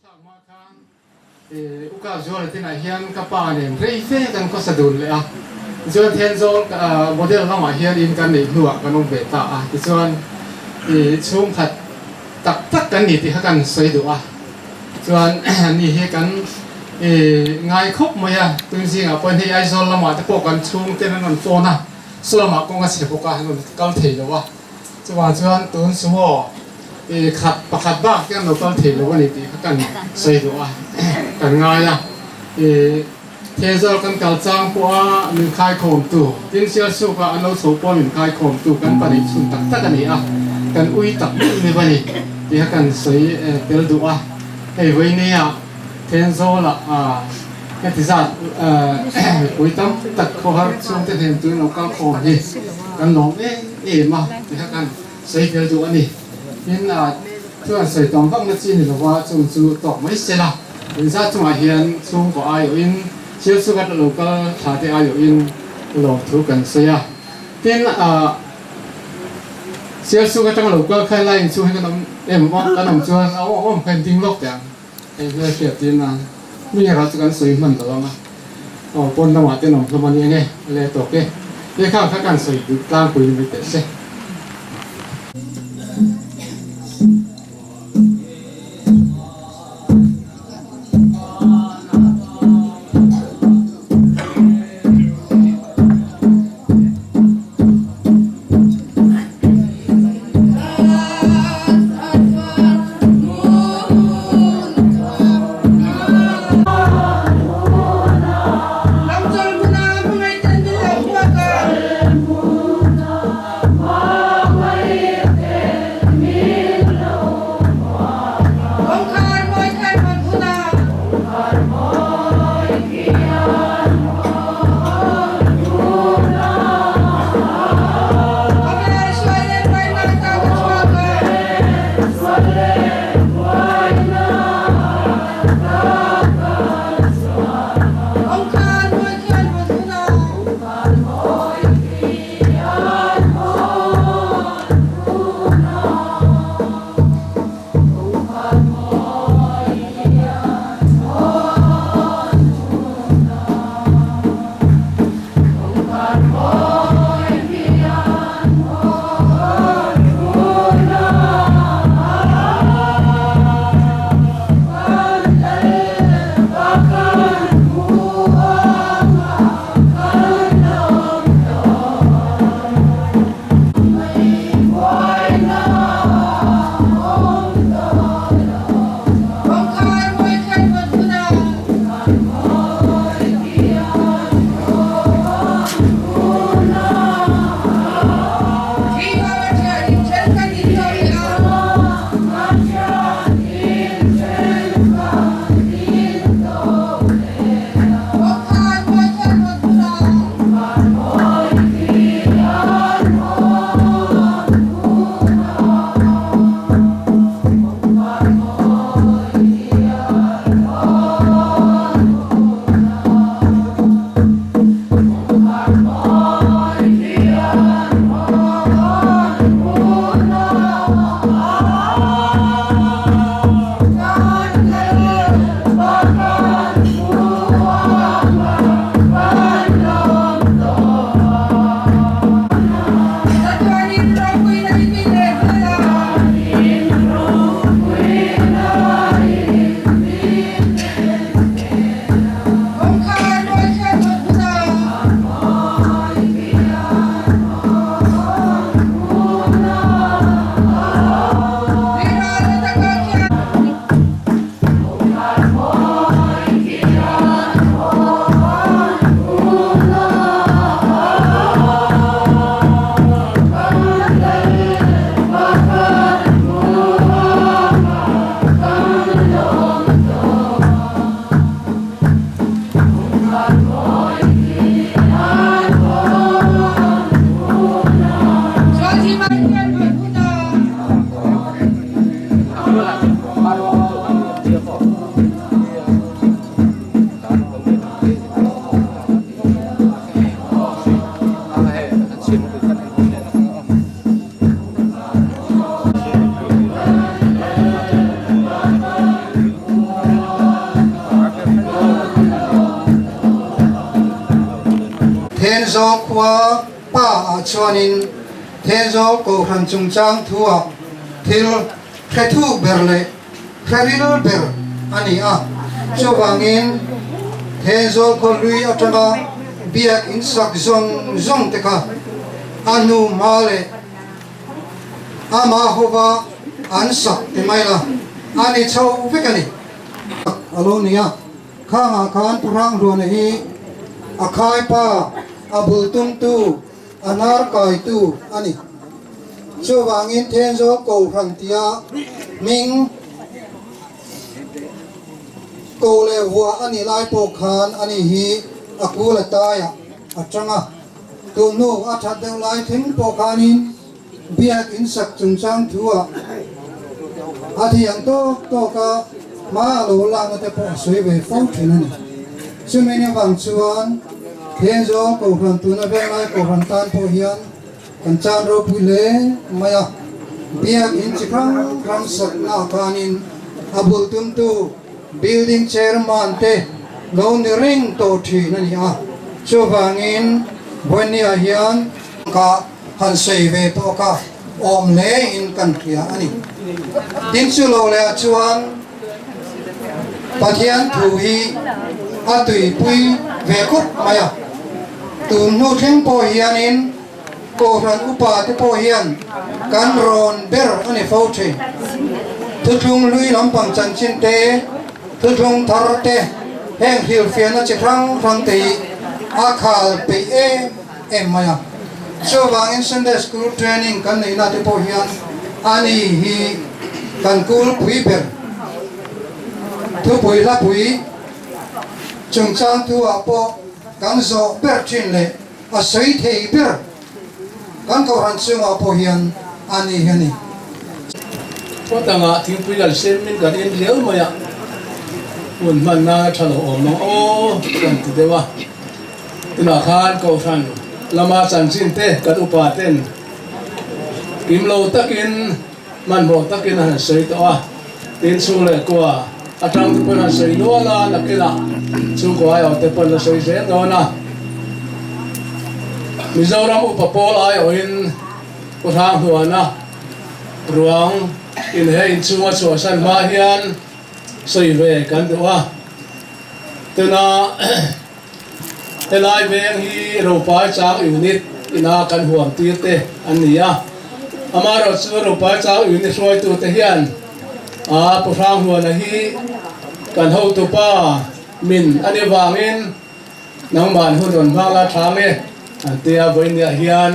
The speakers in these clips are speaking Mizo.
thlak hma khan U Kap Zuala tinah hian ka pa nen rei fe kan khawsa dun leh a, tichuan Thenzawl model lamah hian in kan neih hnuah kan awm ve ta a, tichuan chhungkhat tak tak kan ni tih kha kan sawi duh a, chuan ni hi kan ngai khawp mai a, tun zingah pawhin hei Aizawl lamah te pawh kan chhungten an rawn phone a, saw lamah kawng a chhe bawk a, an rawn kal thei lo a. Chuvang chuan tun sumo i khat pakhat bak hian lo kal thei lo a ni tih kha kan sawi duh a, kan ngai a. I Thenzawl kan kal chang pawh a min khaikhawmtu, tin Sialsuk a an lo chho pawh a min khaikhawmtu kan pahnih chhun tak tak a ni a, kan ui tak meuh ni va ni tih kha kan sawi tel duh a. Hei vawinia Thenzawl ah heti zat mipui tam tak khawhar chhungte hnen tuin lo kal khawm hi kan lawm em. em a ti kha kan sawi tel duh a ni. Tin, chuan sawi tam vakna chi ni lova chung chu tawk mai se la, inzat chungah hian chhungkaw aiawhin Sialsuka lo kal thla te aiawhin lawmthu kan sawi a. Tin, Sialsuka atanga lo kal kha line chhung hi kan awm em awm kan awm chuan a awm awm kha in ding lawk teh ang. Hei hmel hriat tin a mi erawh chu kan sawi hman lo ang a, aw pawn lamah te an awm hlawm a ni enge a le tawk e, he khang kha kan sawi duh tlangpui ni mai teh se. Thenzawl khua pa ah chuanin Thenzawl Kohhran chungchang thu ah thil hre thuk ber leh hre ril ber a ni a. Chuvangin Thenzawl khaw hlui atanga biak in sak zawng zawng te kha a hnu hma leh Amah hova an sak ti mai la, a ni chho vek a ni. A lo ni a, khangah khan Pu Hranghluna hi a khaipa, a bul tumtu, a hnar kaitu a ni. Chuvangin Thenzawl Kohhran tia hming ko leh vuah a nih lai pawh khan ani hi a kul a taiah a tang a. Tun hnu a that deuh lai thleng pawh khanin biak in sak chungchang thu-ah a thiam tawk tawk a, hma a lo lakna te pawh a sawi ve fo thin a ni. Chumi ni avang chuan Thenzawl Kohhran tuna Venglai Kohhran tan pawh hian kan chan ropui hle mai a, biak in chi hrang hrang sakna ah khanin a bul tumtu Building chairman te lo ni reng tawh thin a ni a, chuvangin Vawinia hian ka han sawi ve pawh ka awm hle in kan hria a ni. Tin chu lo leh ah chuan Pathian thu hi a tuipui ve khawp mai a, tun hnu thleng pawh hianin Kohhran upa te pawh hian kan rawn ber a ni fo thin. Thuthlung hlui lampang chanchin te, thuthlung thar te, heng hrilhfiahna chi hrang hrang te hi a khal peih em em mai a. Chuvangin Sunday School training kan neihna te pawh hian a ni hi kan kulpui ber. Thupui hlapui chungchang thu ah pawh kan zawh ber thin leh A sawi thei ber kan kohhran chungah pawh hian a ni hi a ni. Kawtangah thingpui kan sem in kan en riau mai a, hun hman nan a tha lo awm ang aw kan ti deuh a. Tunah khan kohhran lama chanchin te kan upa ten kim lo takin hmanhmawh takin a han sawi tawh a, tin chhung leh kua atang te pawn han sawi nual a, nakinah chhungkaw aiawh te pawn a sawi zel dawn a. Mizoram upa pawl aiawhin Pu Hranghuana ruang inhe inchhunga chhuahsan hma hian sawi ve kan duh a, tuna Helai veng hi Ropai Chang Unit ina kan huam tir te an ni a, amaherawh chu Ropai Chang Unit hruaitu te hian a Pu Hranghuana hi kan hotupa min a ni vangin nangman hun rawn hmang la tha nge an tia vawinia hian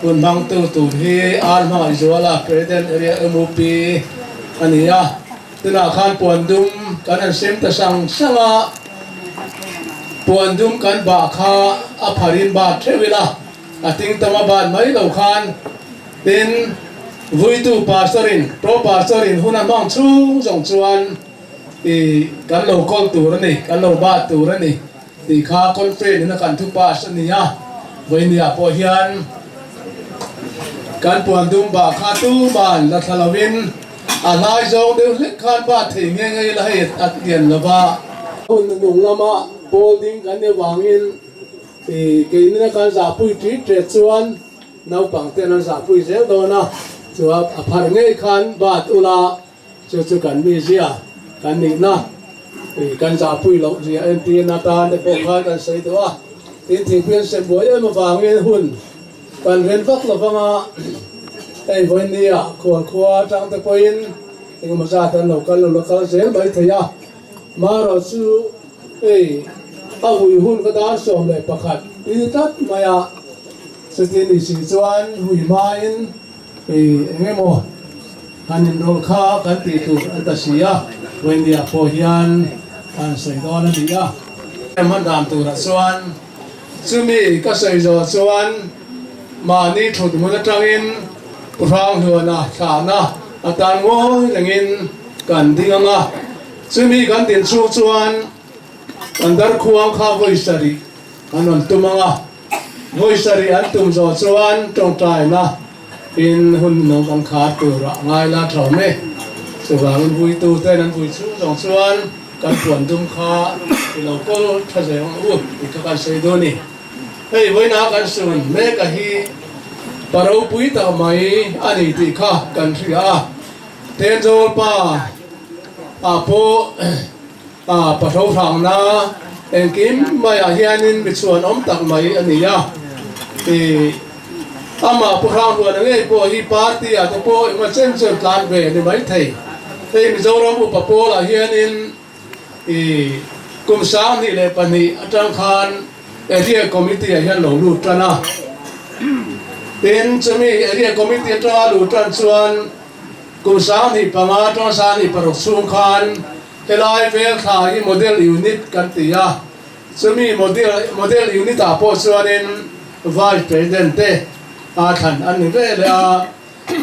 hun hmangtu tur hi Ar Hmangaihzuala President Area MUP a ni a. Tunah khan puan dum kan han sem ta sang sang a, puan dum kan bah kha a pharin bat theuh ila, a ting tama bat mai lo khan tin vuitu pastor-in, pro pastor-in hun a hmang chhung zawng chuan i kan lo kawl tur a ni, kan lo bat tur a ni tih kha conference in a kan thu pass a ni a, vawinia pawh hian kan puan dum bah kha tuman la thla lovin A hlai zawng deuh hlek khan pa thei nge ngei la hei a tian lo va. Hun nung lama pawl ding kan ni vangin i keini kan zahpui ṭit ṭet chuan naupang ten an zahpui zel dawn a, chuan a phar ngei khan bat ula chu chu kan mizia kan nihna i kan zahpui loh zia entirna tan te pawh khan kan sawi duh a, tin thingpui an sem buai em avangin hun Kan ren vak lo vanga hei vawinia khual khua atang te pawhin engemaw zat an lo kal lo la kal zel mai thei a, marawh chu hei a hui hun ka dar 11 ti tlat mai a, chuti ni si chuan hui hmain hei engemaw han inrawlh kha kan tih tur an ta si a, vawinia pawh hian an sawi dawn a ni a. Hman dan turah chuan Chumi ka sawi zawh chuan mahni thut hmun atangin Pu Hranghluna thlahna atan ngawi rengin kan ding ang a. Chumi kan din chhung chuan kan darkhuang kha vawi sarih an rawn tum ang a. Vawi sarih an tum zawh chuan tawngtaina in hun nung kan khar tur ah ngai la tha awm e. Chuvangin vuituten an vui chhung zawng chuan kan puan dum kha i lo kawl tha zel ang u tih kha kan sawi duh a ni. Hei vawiina kan sun mek a hi pa ropui tak mai a ni tih kha kan hria a. Thenzawl pa ah pawh a pa hrohrangna engkim maiah hianin mi chhuan awm tak mai a ni a. Ih amah Pu Hrangruana ngei pawh hi party ah te pawh engemaw chen chen tlan ve a ni maithei. Hei Mizoram upa pawlah hianin Ih kum 2002 atang khan Area Committee ah hian lo lut tan a. Tin, chumi Area Committee atanga lut tan chuan kum 2005 atanga 2006 chhung khan helai vel thla hi Model Unit kan ti a. Chumi Model Model Unit ah pawh chuanin Vice President te a thlan an ni ve leh a.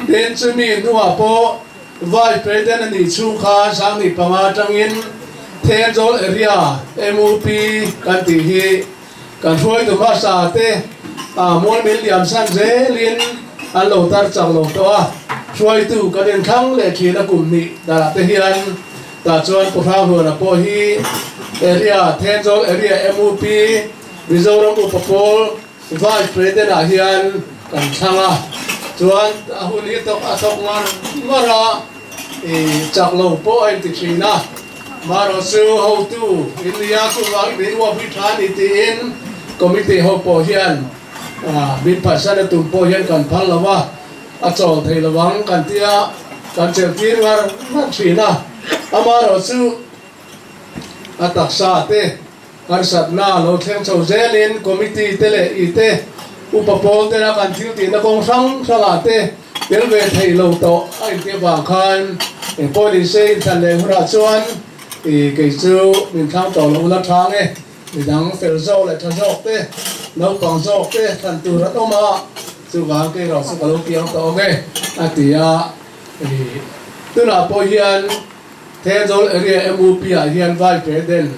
Tin, chumi hnuah pawh Vice President a nih chhung khan 2005 atangin Thenzawl Area MUP kan tih hi kan hruaitu hmasa te Mualmin Liamsan zelin an lo tar chak lo tawh a, hruaitu kan inthlang leh thin a kum hnih darah te hian tah chuan Pu Hrangruana pawh hi Area Thenzawl Area MUP Mizoram Upa Pawl Vice President ah hian kan thlang a, chuan a hun hi tawk a thawk ngar ngar a, ih chak lo pawh a inti thin a, marawh chu hotu India chuvang min uap hi tha a ni tiin committee ho pawh hian min phatsan a tum pawh hian kan phal lo a, a chawl thei lo ang kan tia kan chelh tir ngar ngar thin a, amarawh chu a taksa te. Harsatna lo thleng chho zelin committee te leh i te, upa pawl tena kan thil tihna kawng hrang hrangah te tel ve theih lo tawh a inti avang khan eng pawh ni se inthlan leh hunah chuan i kei chu min thlang tawh lo ula thang e, midang fel zawk leh tha zawk te, naupang zawk te thlan tur an awm a, chuvang kei erawh chu ka lo piang tawh ang e a ti a, i tunah pawh hian Thenzawl Area MUP ah hian Vice President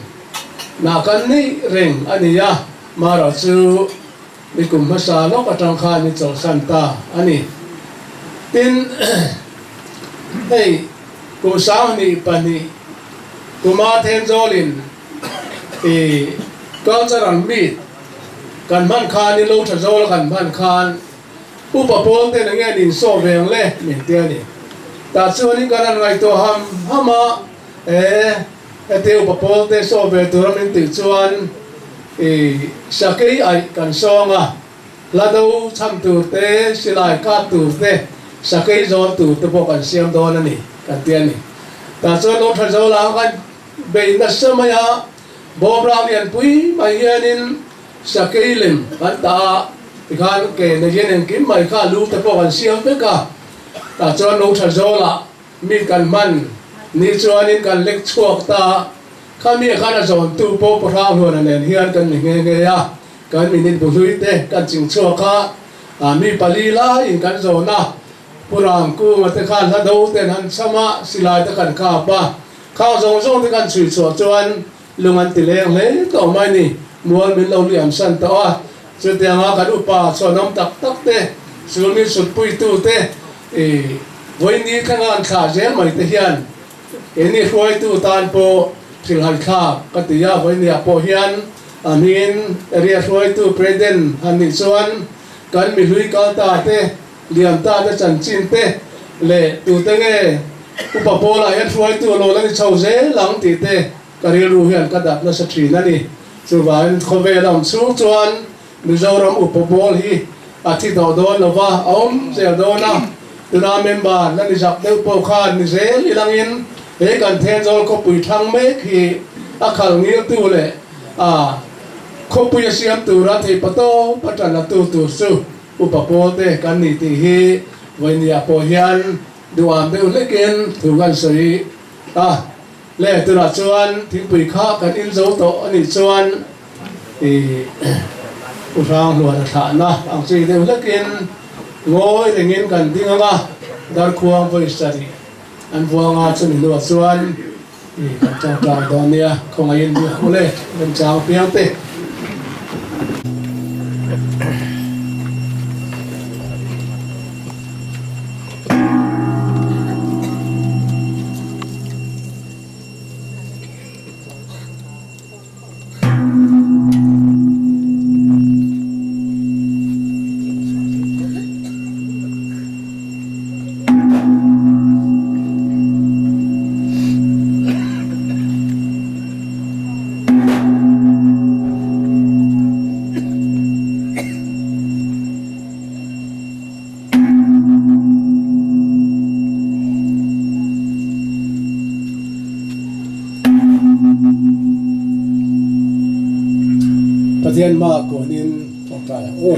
na kan neih reng a ni a, marawh chu ni kum hmasa lawk atang khan i chawlhsan ta a ni. Tin, hei kum 22 kuma Thenzawlin i Cultural Meet kan hman khan i lo tha zawl a kan hman khan, Upa pawl ten enge an insawh ve ang le min ti a ni. Tah chuanin kan han ngaihtuah ham ham a, e, heti upa pawl te sawh ve tura min tih chuan i sakei aih kan sawng a, hla do chham tur te, silai kap tur te, sakei zawn tur te pawh kan siam dawn a ni kan ti a ni. Tah chuan lo tha zo lang kan bei nasa mai a, bawmrang lianpui mai hianin Sakei lem kan tah a, tikhan ke nei engkim mai kha lu te pawh kan siam vek a, tah chuan lo tha zawlah mi kan hman ni chuanin kan lek chhuak ta a, khami ah khan a zawntu pawh Pu Hrangluana nen hian kan ni nghe nghe a, kan minute bu hlui te kan ching chhuak a, mi pali laiin kan zawn a, Pu Rangkunga te khan hla do ten han cham a, silai te kan kap a, khang zawng zawng te kan chhui chhuah chuan Lung an ti leng hle tawh mai ni, mual min lo liam san tawh a, chutianga kan upa chhuanawm tak tak te, sul min sutpuitu te i vawiini thlenga an thlah zel mai te hian keini hruaitu tan pawh thilhai thlak ka ti a, vawiiniah pawh hian a hmingin area hruaitu President han nih chuan kan mihlui kal ta te, lian ta te chanchin te leh tute nge upa pawlah hian hruaitu a lo la ni chho zel ang tih te Ka rilru hian ka dak nasa thin a ni. Chuvangin khawvel a awm chhung chuan Mizoram upa pawl hi a thi tawh dawn lo va, a awm zel dawn a. Tuna member la ni zak deuh pawh khan ni zel ilangin he kan Thenzawl khawpui thlang mek hi a khal ngiltu leh a khawpui a siam tura theipa tawp a tan latu tur chu upa pawl te kan ni tih hi vawinia pawh hian duham deuh hlekin thu kan sawi a. Le tunah chuan thingpui kha kan in zo tawh a nih chuan i U Hrangluan a thlahna ang chi deuh hlekin ngawi rengin kan ding ang a, Darkhuang vawi sarih an vuang a, chumi hnuah chuan i kan tawngtai dawn nia, khawngaihin biak u le, remchang piang te. Pathian hma kuanin tawngtai ang u.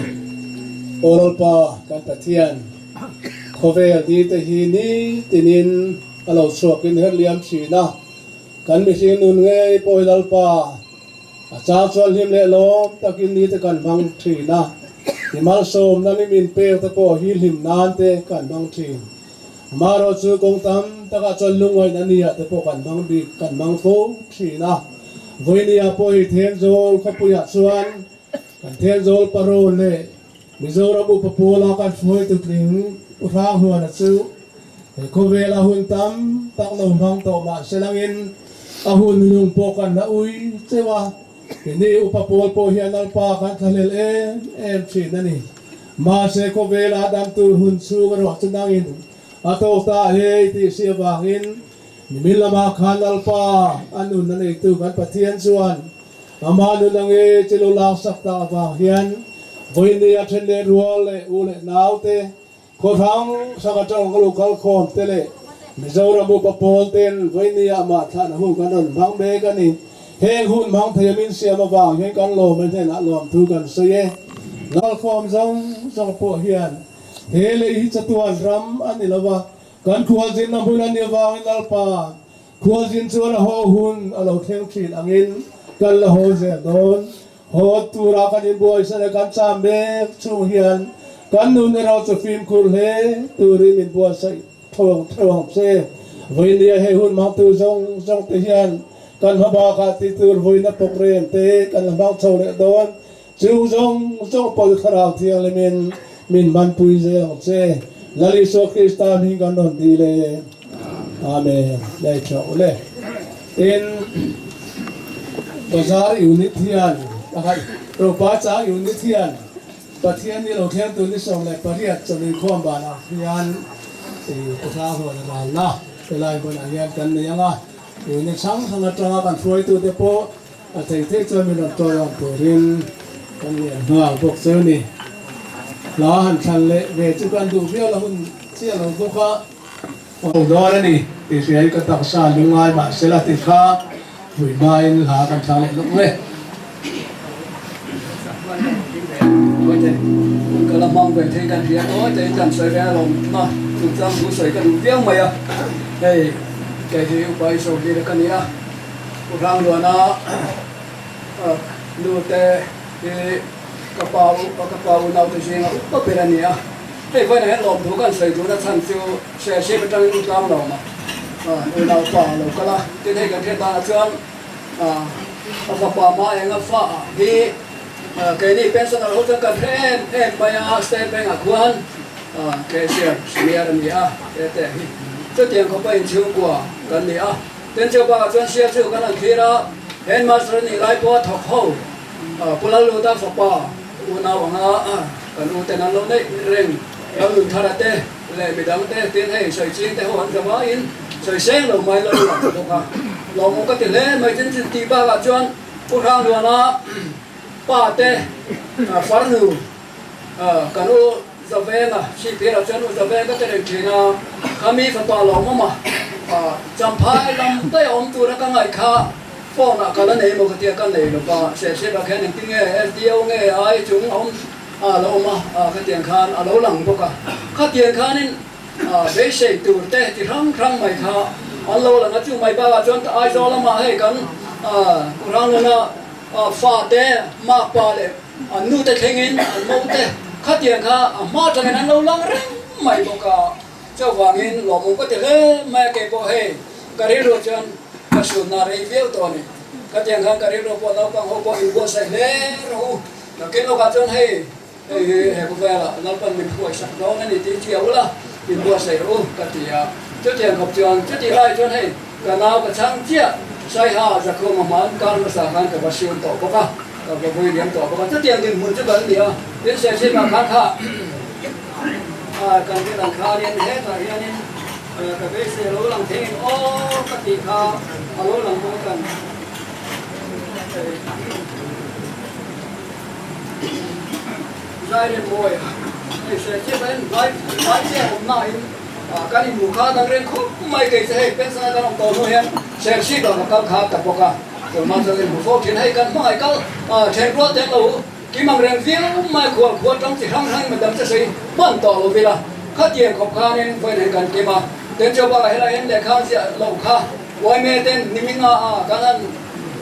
Aw Lalpa kan Pathian, khawvel ni te hi nitinin a lo chhuakin her liam thin a, kan mihring nun ngei pawh hi Lalpa a chang chuan hlim leh lawm takin ni te kan hmang thin a, i malsawmna mi min pek te pawh hi hlim nan te kan hmang thin. Amaherawh chu kawng tam takah chuan lungngaihna nia te pawh kan hmang bik kan hmang fo thin a. Vawinia pawh hi Thenzawl khawpuiah chuan kan Thenzawl parawl leh Mizoram upa pawla kan hruaitu tling Pu Hranghuana chu he khawvela hun tam tak lo hmang tawh mah se langin a hun lung pawh kan la ui cheu a, keini upa pawl pawh hian Lalpa kan thlahlel em em thin a ni. Mahse khawvela dam tur hun chhung erawh chu nangin a tawk ta hei tih si avangin Nimin lamah khan Lalpa a nun a neitu kan Pathian chuan amah nun a nge chi lo laksak tak avang hian vawiini a then leh rual leh u leh nau te, khaw hrang hrang atang ka lo kal khawm te leh Mizoram upa pawl ten vawiini ah amah thlahna hun kan rawn hmang mek a ni. Heng hun hmang thei a min siam avang hian kan lawm a hnenah lawmthu kan sawi e. Lal khawm zawng zawng pawh hian he lei hi chatuan ram a ni lo va, Kan khualzinna hmun a ni avangin Lalpa khualzin chuan a haw hun a lo thleng thin angin kan la haw zel dawn. Haw tura kan inbuaisa leh kan cham mek chung hian kan nun erawh chu fimkhur hle turin min buatsaih theuh theuh ang che. Vawinia hei hun hmangtu zawng zawng te hian kan hma bakah ti tur vawiina program te kan la hmang chho leh dawn. Chu zawng zawng pawh chu Thlarau Thianghlimin min hmanpui zel ang che. Lal Isua Krista hming kan rawn dil e. Amen. Lei tha ule. Tin, Bazar Unit hian, Ropa Chang Unit hian Pathian ni lo thleng tur ni 18 chawlui khawm banah hian Kawtlang huan a ralna helai hmunah hian kan nei ang a. Unit hrang hrang atanga kan hruaitute pawh A thei thei chuan min rawn tawiawm turin kan lian nghal bawk che a ni. Hla han thlan leh ve chu kan duh viau la hun chiah lo bawk a. Ho dawn a ni tih hria hi ka taksa lungngai mah se la ti kha vui hmain hla kan thlang leh lawk nge. Hun ka la hmang ve thei kan hria tawi tawiin kan sawi ve alawm na chungchang thu sawi ka duh viau mai a, hei kei hi upa i sawi lir ka ni a. Pu Hrangluana nu te hi ka pa ka pa unaute zinga upa ber a ni a, hei vawiinah hian lawmthu kan sawi duhna chhan chu Serchhip atangin u Tlanglawma unau pa a lo kal a, tin hei kan hriat danah chuan a fapa Maenga fa hi keini pensioner ho chuan kan hre em em mai a, State Bank ah khuan cashier senior a ni a, tete hi chutiang khawpa inchhungkua kan ni a. Tin chu bakah chuan sial chu kan han thlir a, headmaster a nih lai pawha thawk ho Pu Lalluta fapa unau anga kan u ten an lo neih reng Lalnun Thara te leh midang te tin hei sawi ching te ho an za vaiin sawi seng lo mai lo lang bawk a, lawmawm ka ti hle mai. Tin chu tih bakah chuan Pu Hrangluana pa te farnu kan u Zavenga, Sihphirah chuan U Zavenga te reng thin a, khami fapa lawmawm a, Champhai lam daih a awm tura ka ngaih kha phone ah ka la nei maw ka tia ka nei lo va, Serchhip ah khian engtin nge SDO nge ai chung a awm a la awm a, khatiang khan a lo lang bawk a, khatiang khanin beisei tur te ti hrang hrang mai kha an lo lang a, chu mai bakah chuan Aizawl lamah hei kan Kuhrangluna fate makpa leh An nute thlengin an mote khatiang kha a hma atangin an lo lang reng mai bawk a, chuvangin lawmawm ka ti hle mai a, keipawh hei ka rilru chuan ka sunna rei viau tawh a ni. Khatiang khan ka rilru pawh naupang ho pawh inbuatsaih hle rawh u, nakin lawkah chuan hei hei hi he khawvelah Lalpan min hruaisak dawn a ni tih thiah ula inbuatsaih rawh u ka ti a, chutiang khawp chuan chutih lai chuan hei ka nau ka chhang chiah Saiha Zakhuma hman kar hmasa khan ka va siam tawh bawk a. Ka va vawi liam tawh bawk a, chutiang dinhmun chu kan ni a, tin Serchhip-ah khan kha kan rin ang khanin hetah hianin ka beisei a lo lang theiin aw ka tih kha a lo lang bawk a kan zai rem mawi a, hei Serchhip-ah hian vai vai chiah awm nain kan inhmuh kha dang reng khawp mai kei chu hei pension-a kan awm tawh hnu hian Serchhip-ah ka kal kha ta bawk a. Tun hma chuan in hmu fo thin hei kan hmangaih kal then rual ten lo kim ang reng viau mai khual khua tang chi hrang hrang in madam che sawi hman tawh lo vila khatiang khawp khanin vawiin hei kan kim a ten chu bakah helai hian lehkha an ziah loh kha uaime ten niminga a kan han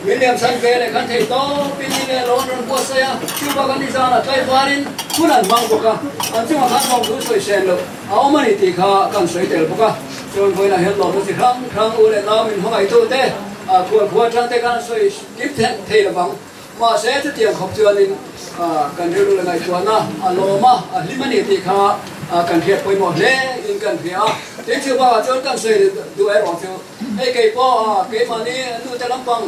min liam chhan ve leh kan thei tawp in ni leh lo an rawn buatsaih a chu bakah nizanah tlaivarin hun an hmang bawk a an chungah khan lawmthu sawi sen loh a awm a ni tih kha kan sawi tel bawk a chuan vawiinah hian lawmna chi hrang hrang u leh nau min hmangaihtu te a khual khua atang te khan sawi kim thei lovang. Mahse chutiang khawp chuanin kan rilru leh ngaihtuahna a lawm a, a hlim a ni tih kha kan hriat pawimawh hle in kan hria a. Tin chu bakah chuan kan sawi duh erawh chu hei kei pawh keimahni nute lampang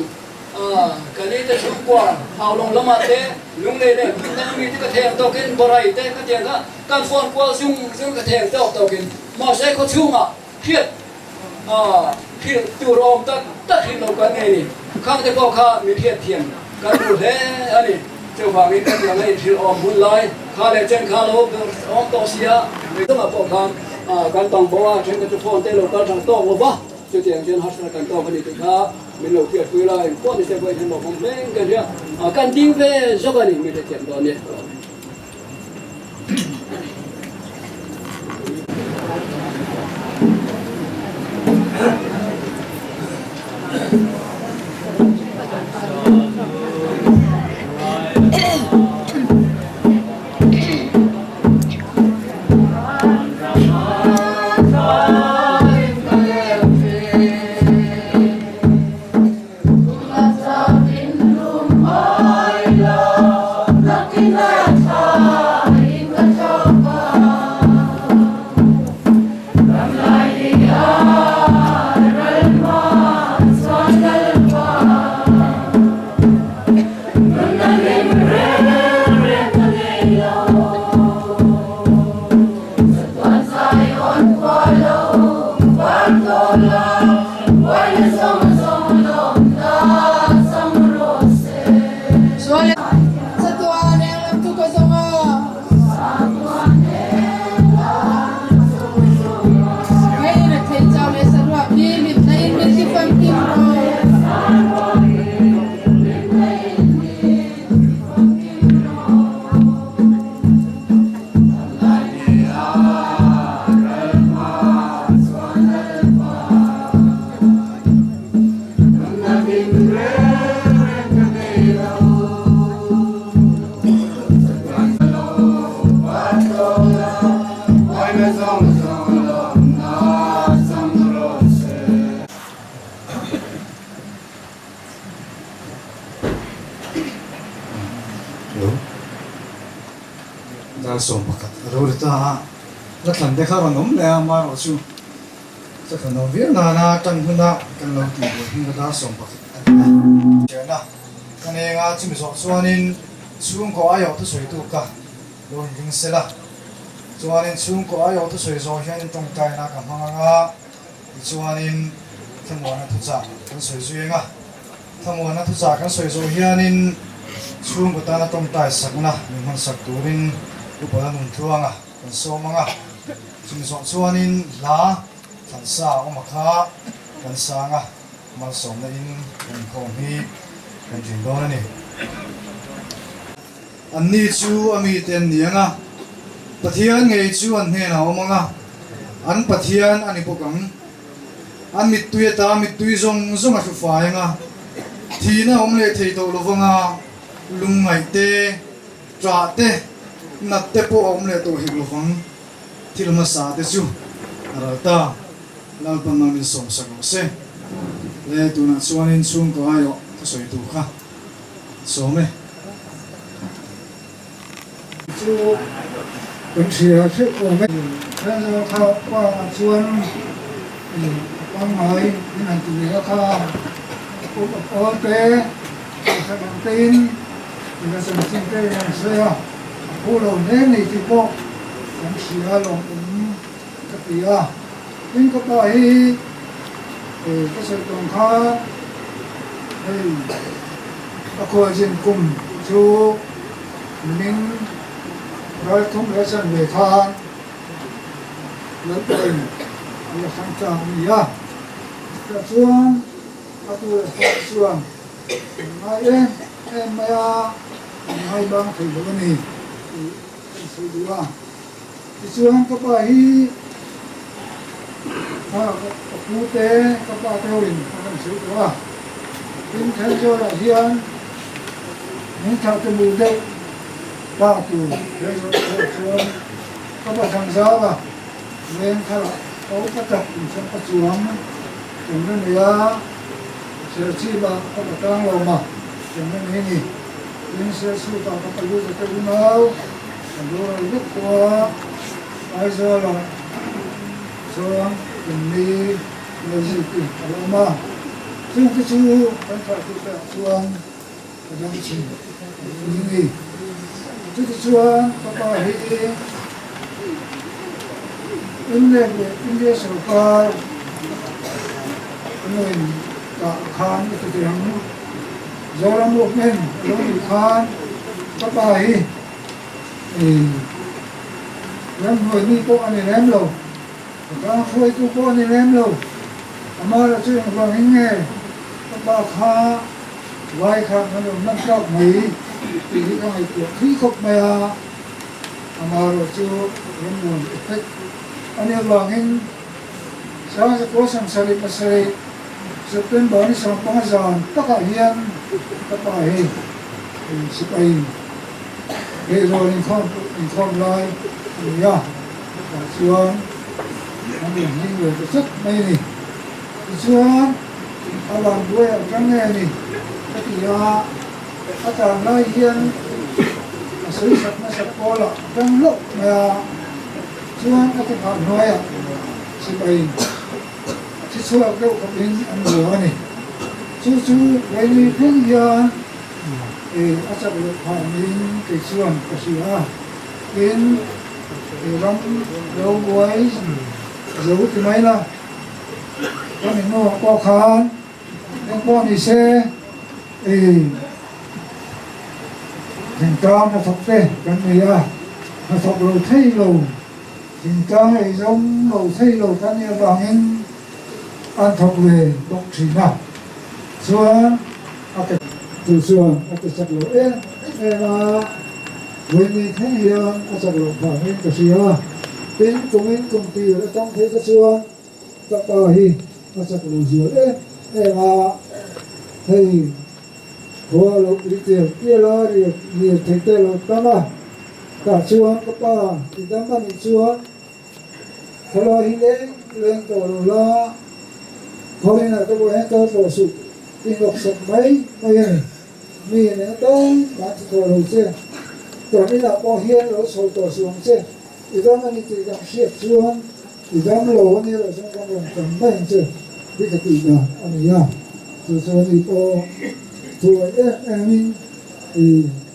ka ni te chhungkua Haulawng lamah te Lunglei leh hmun dang ami te ka thei ang tawkin Borai te ka tiang kha kan phone kual zung zung ka thei ang tawk tawkin mahse khawchhungah hriat Hrilh tur awm tak tak hrilh lo kan nei ni. Khang te pawh kha min hriat thiam kan duh hle a ni. Chuvangin ka tiang a inhrilh awm hun lai kha leh chen kha lo awm tawh si a. Midangah pawh khan kan bang bo a, then kha chu phone te lo kal tha tawk lo va, chutiang chuan harsatna kan tawk a ni tih kha min lo hriatpui la, engpawh ni se pawhin heng lo hawng hleng kan hria, kan ding ve zawk a ni min hrethiam dawn nia. Dar 11 a lo ri ta a, la thlan te kha rawn awm leh a, amaherawhchu Ka thlan awm viau nana tan huna kan lo tih buai hming kha dar 11 a ni a. Thiana ka neng a, chumi zawh chuanin chhungkaw aiawh thusawitu ka lo inring sel a, chuanin chhungkaw aiawh thusawi zawh hianin tawngtaina ka hmang ang a, tichuanin thlamuana thuchah kan sawi zui ang a, thlamuana thuchah kan sawi zawh hianin chhungkaw tana tawngtai sakna min hmansak turin Upa la Nuntluanga Kan sawm ang a, chumi zawh chuanin hla thlan sa a awm a kha kan sang a, malsawmna in kan inkhawm hi kan ṭin dawn a ni. Anni chu a mite an ni ang a, Pathian ngei chu an hnenah a awm ang a, an Pathian a ni bawk ang. An mittui ata mittui zawng zawng a hru fai ang a, thihna a awm leh thei tawh lo vang a, lungngaih te, Ṭah te, nat te pawh a awm leh tawh hek lovang. Thil hmasa te chu a ral ta. Lalpan nang min sawmsak rawh se. Le tunah chuanin chhungkaw aiawh thusawi tur kha sawm e. Chu kan hria hreuh awm e. Thenzawl kha pa ah chuan a pangngai in han ti ve a kha a pawl te Kohhran ang tein ila chanchin te in an sawi a, a phu lo hle ni tih pawh kan hria lawmawm ka ti a. Tin ka pa hi ka sawi tawng kha hei a khualzin kum chu mihring ral thum leh chanve khan Lalpain a la hrang chang a ni a, tah chuan a tu leh fa chuan. Kan ngai em em mai a, kan ngai bang thei lo a ni tih kan sawi duh a. Tichuan ka pa hi ka ka pu te, ka pa te ho in a rawn sawi tawh a. Tin, Thenzawl-ah hian min thlah te mu deuh pa tur Thenzawl te chuan ka pa Thangzau a leng tharah ka upa tak inchhawng ka chuang kan la nei a, Serchhip-ah ka pa tang lo ma kan la nei a ni. Tin, Sialsut-ah ka pa Luza te unau kan boral vek tawh a, Aizawl-ah chuan kan ni Lalziki a lo awm a. Chungte chu kan thlahtute ah chuan ka dang chhin a ni ni. Chutichuan ka pa hi Inlek leh India sorkar nuin tah khan i ti thei ang. Zoram movement a lo nih khan ka pa hi ramhnuai mi pawh a ni lem lo, khawtlang hruaitu pawh a ni lem lo. Amah chu engvangin nge ka pa kha Vai kha kan rawn hman tlak mai tih hi ka ngaihtuah thui khawp mai a, amaherawh chu rammuan effect a nih avangin Sangzakaw Samsarih pasarih September ni 15 zan takah hian ka pa hi sipai beihrawn inkhawm inkhawm lai a ni a, tah chuan an rawn hming ve ta chat mai a ni. Tichuan, a van buai ang tang nge ni? Ka ti a, a tan lai hian a sawi sak hmasak pawl ah tang hlauh mai a, chuan a ti phah hnuai ah sipai thi chhuak deuh khawp in an bua a ni. Chu chu Raini thleng hian a chak loh phah niin kei chuan ka hria a, tin ram lo buai zo ti mai la. Kan innuah pawh khan eng pawh ni se i thingtlang hnathawk te kan nei a, hnathawk lo thei lo, thingtlang ei zawng lo thei lo kan nih avangin an thawk ve bawk thin a, chuan a ke chu chuan a ke chak lo em em a, vawiin thleng hian a chak loh vangin ka hria, tin kumin kum tir atang phei kha chuan. Ka pa hi a chak lo zual em em a, hei khua lo pui tial tial a, rial rial thei te lo tam a, tah chuan ka pa i dam a nih chuan khawlai hi leng leng tawh lo la, khawiin ah te pawh hian kal tawh suh i hnawk sak mai mai a ni, mi nen atan kan ti tawh lo che, kan inah pawh hian lo chho tawh suh ang che, i dam a ni tih kan hriat chuan. I dam lo a nih loh chuan kan rawn tam daih ang che hi ka tih dan a ni a, chu chuan i pawh thuai em em in i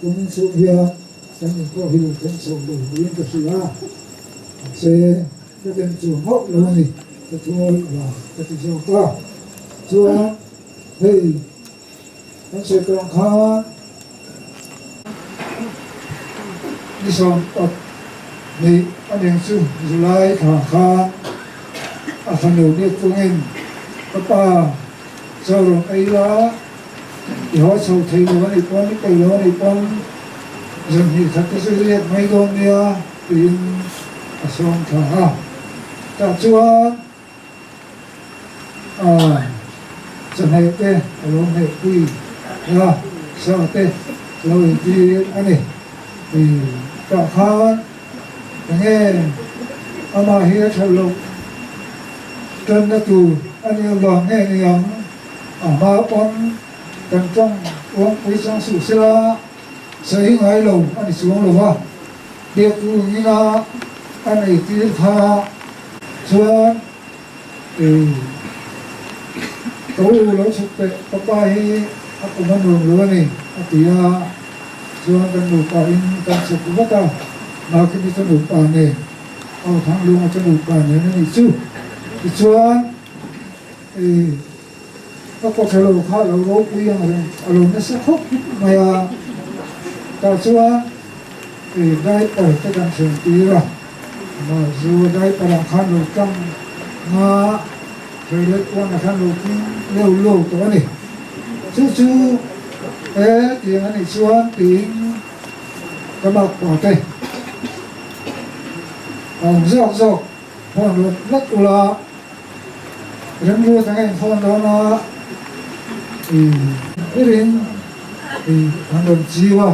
kum inchhung hian kan in pawh hi lo thleng chho lo niin ka hria a, mahse ka dem chuang hauh lo a ni, ka thuai vang ka ti zawk a, chuan hei kan sawi tawh ang khan ni sawmpat hnih a ning chu July thla khan a fanu biak chungin ka pa chaw rawn ei la, i haw chho thei lo a nih pawn, i peih lo a nih pawn zan hnih khat te chu i riak mai dawn nia tiin a sawm thla a. Tah chuan A chawhmeh te a lo hmeh pui a, sa te lo intir a ni. Tah khan enge amah hi a that loh tanna tur a nih avang nge ni ang, a hma pawn kan tawng uangpui chang suh sela sawi ngai lo a ni chuang lo va. Biakungina a nei tir kha chuan ka u lo chhuk teh ka pa hi a kum a nuam lo a ni a ti a, chuan kan nupa in kan chhuk vat a, Makimi chu nupa nen Au Thanglunga chu nupa nen a nih chu, tichuan Ka kawthalo kha a lo ropui ang reng, a lo nasa khawp mai a, tah chuan diaper te kan thlen tir a, mah zu diaper ah khan lo tlang nga toilet pawnah khan lo tling leu leu tawh a ni. Chu chu e tiang a nih chuan tiin ka bak pa te a awm zawk zawk phone rawt vat ula remruat anga in phone dawn a i berin i an rawn chiu a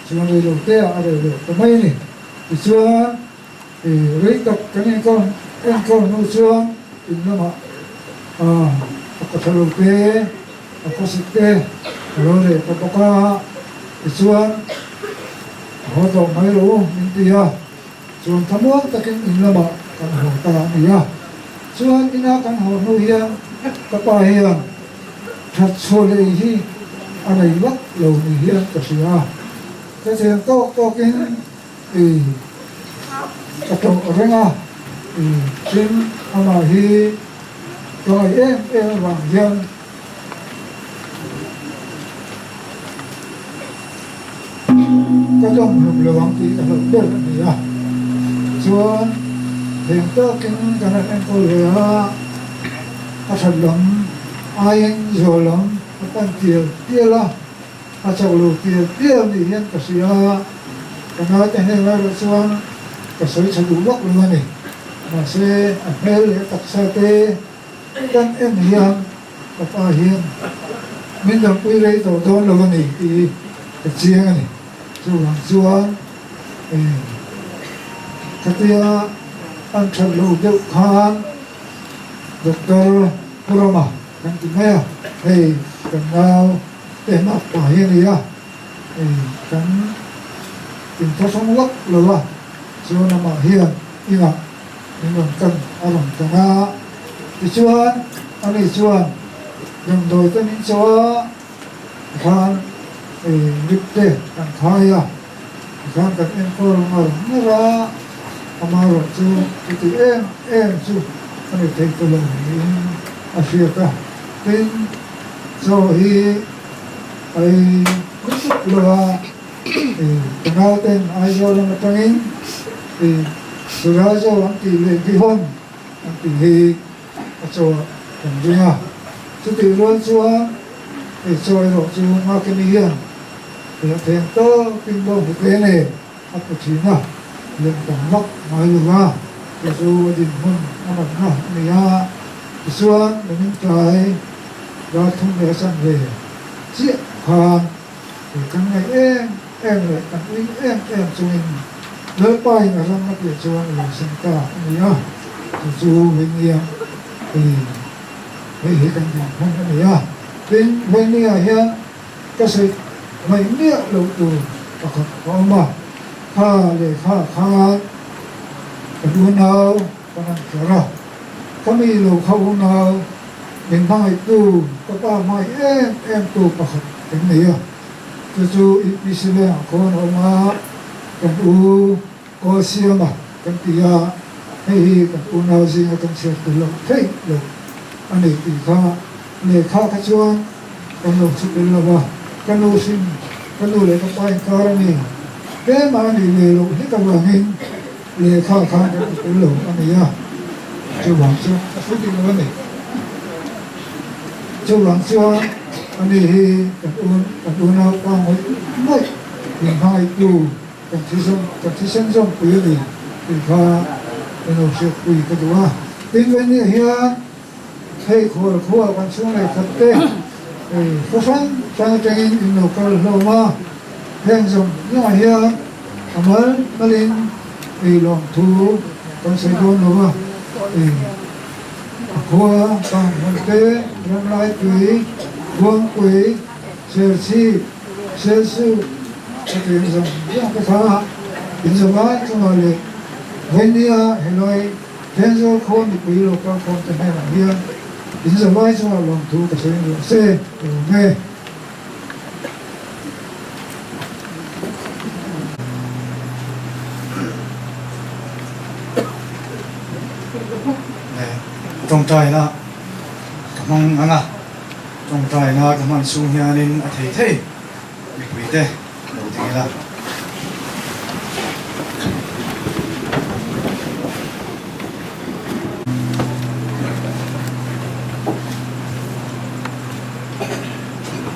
chuan reilo te ah a reh leh ta mai a ni tichuan i rei tak kan enkawl enkawl hnu chuan in lamah a a kawtha lo te a khawsik te a lo reh ta bawk a tichuan a haw tawh mai lo min ti a. Chuan thlamuang takin in lamah kan haw ta a ni a. Chuan ina kan haw hnu hian ka pa hian that chhuah leh hi a nei vak lo ni hian ka hria a. Ka thian tawk tawkin i ka tawh reng a, i tin amah hi ka ngaih em em avang hian Ka dawng hlum lo ang tih ka hlauh ber a ni a, chuan heng takin kan han enkawl ve a, a that lam aiin zual lam a pan tial tial a, a chak lo tial tial nih hian ka hria a, ka naute hneng erawh chuan ka sawi tha duh vak lo a ni, mahse a hmel leh taksa te Kan en hian ka pa hian min dampui rei tawh dawn lo a ni tih ka chiang a ni. Chuvang chuan khatia an that loh deuh khan Doctor Purama kan ti mai a, hei kan nau te hmak pa hi a ni a, kan inthlahrung lawk lo a, chuan amah hian inah min rawn kan a rawn kan a, tichuan ani chuan damdawi te min cho a, tikhan lip te kan khai a, tikhan kan enkawl ngar ngar a, amaherawh chu chuti em em chu a ni thei ta lo niin a hriat a, tin chaw hi a ei lutuk lo a. Ka nauten Aizawl lam atangin Surazo an tih leh Gihon an tih hi a chaw ah kan ring a. Chutih rual chuan hei chaw erawh chu Ngakimi hian hei a theng tawkin bawnghnute nen a pu thin a, lem tam vak ngai lo va, chu chu a dinhmun a natna a ni a. Tichuan min tlai ralthum leh a chanve chiah khan Kan ngaih em em leh kan ui em em chungin Lalpa in a ram a tih chuan a lo sem ta a ni a, chu chu Vainia hi hei hi kan dinhmun a ni a. Tin, Vainia hian ka sawi ngaih miah loh tur pakhat a awm a, kha lehkha khan ka unau ka rawn tlar a, ka mi lo kha unau min hmangaihtu ka pa hmangaih em em tu pakhat kan nei a, chu chu UPC lengah khawn a awm a, kan u Kawl Siama kan ti a, hei hi kan unau zinga kan chhiar tel loh theih loh a ni tih kha lehkha kha chuan kan lo chhut tel lo va, ka nu hrim ka nu leh ka pa inkar a ni, tlema a nih leh loh hlek avangin Lehkha khan kan ti tel lo a ni a, chuvang chu a thu dik lo a ni. Chuvang chuan ani hi kan un kan unau pa ngawih ngawih min hmangaihtu kan thisen kan thisen zawmpui a ni tih kha kan lo hriatpui ka duh a. Tin vei hian hei khual khua kan chhung leh khat te hei khaw hrang hrang atangin in lo kal hlawm a, heng zawng zawngah hian a mal malin ei lawm thu kan sawi dawn lo a, ei a khua kang hmun te, Ramlaipui, Buangpui, Serchhip, Selsuh hetiang zawng zawng te kha in zawmai chungah leh Vainia helai Thenzawl khaw mipui lo kalkhawm te hnenah hian in zavai chungah lawmthu ka sawi ang se ka lawm e. Tawngtaina ka hmang ang a, tawngtaina ka hman chhung hianin a thei thei mipuite lo ding ila.